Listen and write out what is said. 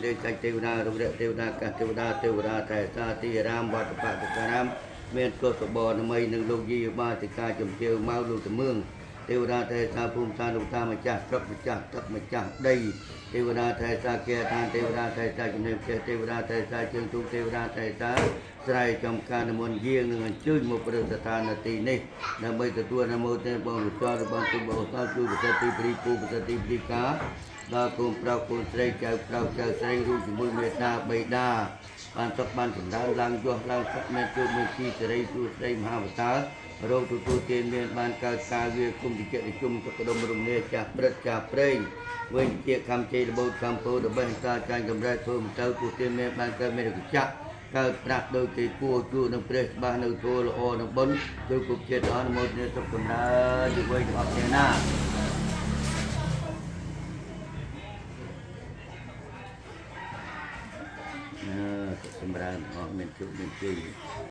ដីសាច់ទេវតារុរៈទេវតាកាសទេវតាទេវតាថែសាទីអារាមវត្តបតការាមមានកុសបនមីនិងលោកយាយបាសិកាជំទាវម៉ៅលោកតមឿងទេវតាថែសាភូមិឋានលោកតាម្ចាស់ស្រុកម្ចាស់ទឹកម្ចាស់ដីទេវតាថែសាគាឋានទេវតាថែសាជំនាញផ្ទះទេវតាថែសាជើងទូកទេវតាថែសាស្រែចំការនិមន្តយាងនឹងអញ្ជើញមកព្រឹស្ថានទីនេះដើម្បីទទួលនមោទេបងវិស្វរបស់ទូបោសាជួយប្រសិទ្ធិព្រីពូប្រសិទ្ធិព្រីកាដល់កូនប្រុសកូនស្រីចៅប្រុសចៅស្រីរួមជាមួយមេត្តាបិតាបានសុខបានចម្រើនឡើងយោះឡើងសក់មានជួបមានជីសេរីសួស្តីមហាវតារោគទទួលទានមានបានកើតការវាគុំតិចនិជុំសុខដុមរមនាចាស់ព្រឹត្តចាស់ព្រេងវិញជាកម្មជ័យរបូតកម្មពោដើម្បីការចាញ់កម្រៃធ្វើមិនទៅទូទានមានបានកើតមានកញ្ចក់កើតប្រាក់ដោយគេគួរជួនឹងព្រះច្បាស់នៅធัวល្អនឹងបុណ្យជួយគ្រប់ជាតិអនុមោទនាសុខចម្រើនយុវ័យទាំងអស់គ្នាណា អឺសុខចម្រើនទាំងអស់មានជោគមានជ័យ។